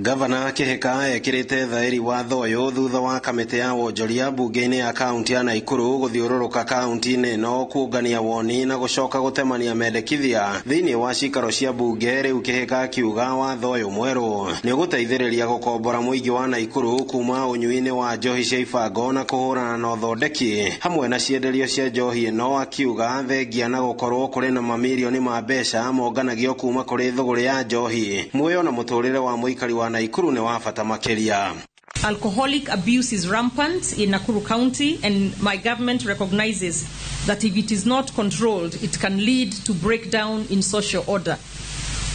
Gavana Kĩhĩka ekĩrĩte thaĩri watho ũyũ thutha wa kamĩtĩ ya wonjoria mbunge-inĩ ya kaunti ya Naikuru gũthiũrũrũka kaunti-inĩ ĩno kuongania woni na gũcoka gũtemania mendekithia thĩinĩ wa cikaro cia mbunge. Rĩu Kĩhĩka akiuga watho ũyũ mwerũ nĩ ũgũteithĩrĩria gũkombora mũingĩ wa Naikuru kuma ũnyui-inĩ wa njohi cia ibango na kũhũrana na ũthondeki hamwe na cienderio cia njohi ĩno, akiuga thengia na gũkorwo kũrĩ na mamirioni ma mbeca monganagio kuma kũrĩ thũgũrĩ ya njohi, muoyo na mũtũrĩre wa mũikari wa Naikuru nĩ wa bata makĩria. Alcoholic abuse is rampant in Nakuru County, and my government recognizes that if it is not controlled, it can lead to breakdown in social order.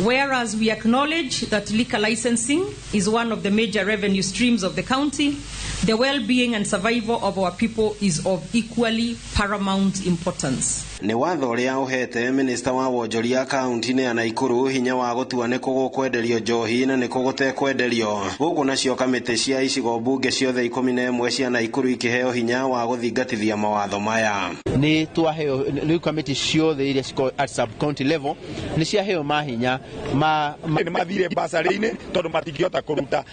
Whereas we acknowledge that liquor licensing is one of the major revenue streams of the county, the well-being and survival of our people is of equally paramount importance. Nĩ watho ũrĩa ũhete minista wa wonjoria kaunti-inĩ ya Naikuru hinya wa gũtua nĩ kũ gũkwenderio njohi na nĩ kũ gũtekwenderio. Gũkũ nacio kamĩtĩ cia icigo mbunge ciothe 11 cia Naikuru ikĩheo hinya wa gũthingatithia mawatho maya. Nĩ twaheo rĩu kamĩtĩ ciothe iria cikoragwo at sub county level nĩ ciaheo mahinya ma Nĩ mathire basarĩ-inĩ tondũ matingĩhota kũruta.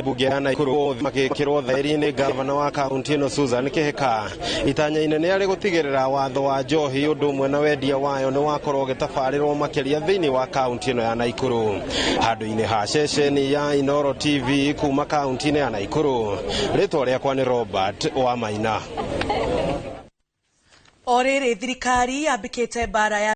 Mbunge ya Naikuru magĩkĩrwo thaĩri nĩ gavana wa kaunti ĩno Susan Kĩhĩka. Itanya inene arĩ gũtigĩrĩra watho wa njohi ũndũ ũmwe na wendia wayo nĩ wakorwo ũgĩtabarĩrwo makĩria thĩinĩ wa kaunti ĩno ya Naikuru. Handũ-inĩ ha ceceni ya Inoro TV kuma kaunti-inĩ ya Naikuru, rĩtwa rĩakwa nĩ Robert Wamaina. O rĩrĩ thirikari yambĩkĩte mbara ya